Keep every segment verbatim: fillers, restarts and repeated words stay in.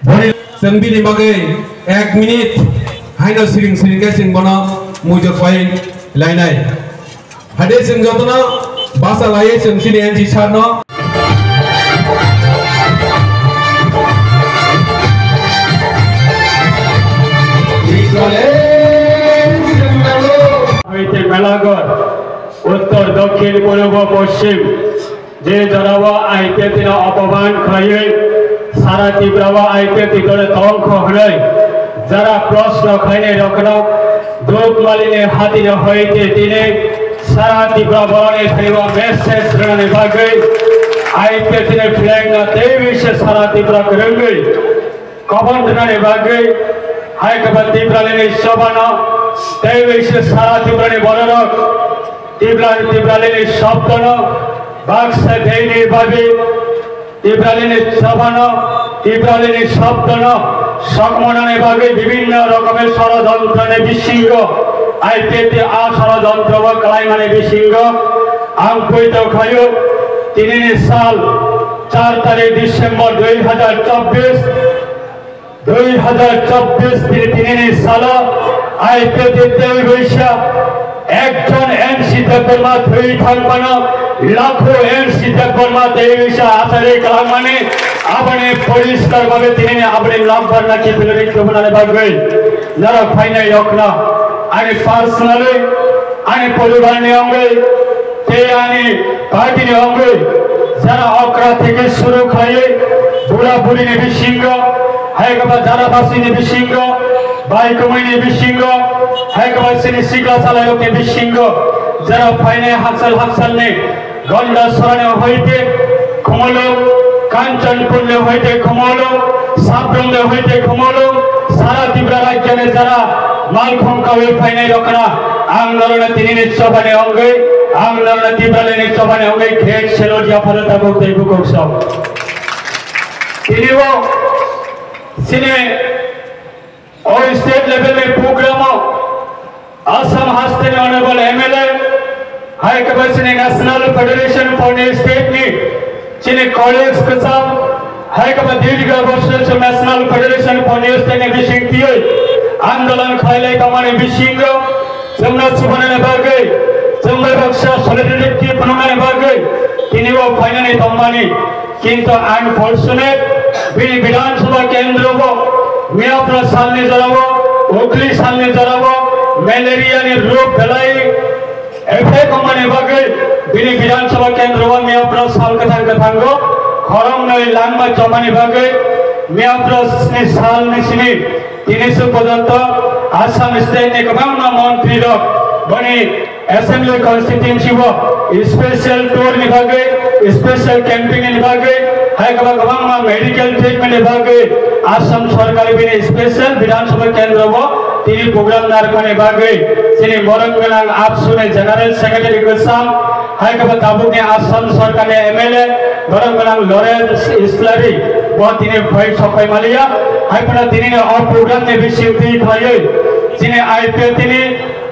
Boni chwng bini bagwi ek minute haino siring siring khe chwng bono muijo khlai lainai. Hade chwng jotono basa laiwi chwng chini N G sir no. Hoite Melaghor, uttor, dokhin, purbo, poschim, je jorao I P F T no opoman khlaiwi sara Tripura o I P F T dole tongkho hwnwi jara proshno khlainai rokno duk malini hatino hoite tini sara Tripura boroni thaibo message rwnani bagwi I P F T ni flag no teiwi se sara Tripura kwrwngwi kobon rwnani bagwi hai khe ba Tipralini Sobhano teiwi se sara Tiprani bororok Tipra, Tipralini Sobhano baksa deini bagwi Tipralini Sobhano, Tipralini Sobhano sokmonani bagwi bibhinno rokomer sorojontroni bisingo I P F T a sorojontro bo khlaimani bisingo ang poito khaio tinini sal char tarik December dui hajar chobbish, dui hajar chobbish tini, tinini salo I P F T tei wisa ekjon N C Debbarma thwi thangmano lakho N C Debbarma tei wisa achari kwlangmani aboni poriskar babe tinini aboni number na kipilori tubunani bagwi norok phainai rokno ani personally ani poribarni wngwi tei ani party ni wngwi jara okra theke suru khlaiwi bura buri ni bisingo, hai khe ba jara basi ni bisingo, bai kwmwi ni bisingo, hai khe ba chini sikla salai rok ni bisingo, jara phainai hakchal hakchal ni Gonda Sora ni hoite Khumulwng, Kanchanpur ni hoite Khumulwng, Sabrum ni hoite Khumulwng, sara Tripura rajya ni jara malkhung kawi phainai rokna ang norokno tinini chobani wngwi, ang norokno Tipralini chobani wngwi khek selo dia phano tabuk tei bukuk sok. Tini o chini o state level ni program o Assam haste ni honorable M L A, hai khe ba chini National Federation for the State ni chini colleagues kwcham, hai khe ba dirgha borsor se National Federation for the State ni bising tiyoi andolon khlailai tongmani bisingo chwngno chubanani bagwi, chwng bai baksa solidarity phunuknani bagwi tini bo phainani tongmani. Kintu unfortunate, bini Bidhan Sabha kendro bo miyapra salni jorao, ukli salni jorao malaria ni rog belai effect wngmani bagwi bini Bidhan Sabha kendro o miyapra sal kwthang kwthango khoroknwi langma chomani bagwi miyapra sni salni sini tini se porjonto Assam state ni kwbangma montri rok boni Assembly constituency o special tour ni bagwi, special camping ni bagwi, hai kwbang kwbangma medical treatment ni bagwi Assam sorkar bini special Bidhan Sabha kendro o tini program narwkmani bagwi chini borok gwnang AAPSU ni General Secretary kwcham, hai kwbang tabuk ni Assam sorkar ni M L A borok gwnang Lawrence Islary bo tini phai sophai maliya, hai phano tini o program ni bising twi khlaiwi chini I P F T ni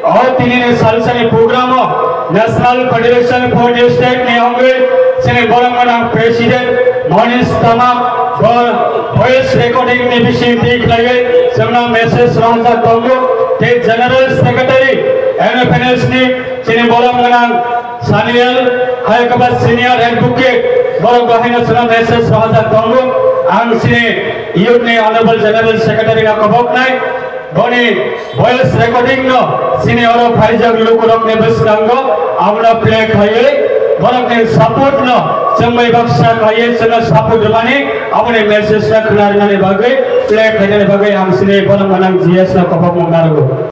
o tinini salsani program o National Federation for the State ni wngwi chini borok gwnang President Manish Tamam bo voice recording ni bising twi khlaiwi chwngno message rohorjak tongo. Tei General Secretary N F N S ni chini borok gwnang Saniel, hai khe ba Senior Advocate, borok bo haino chwngno message rohorjak tongo. Ang chini youth ni Honorable General Secretary no koboknai, boni voice recording no chini oro phaijak lukurokni bwskango abono play khaiwi borokni support no chwngbai baksa khaiwi chwngno support rwmani aboni message no khwna rwnani bagwi play khainani bagwi ang chini borok gwnang G S no kobokmung narwgo.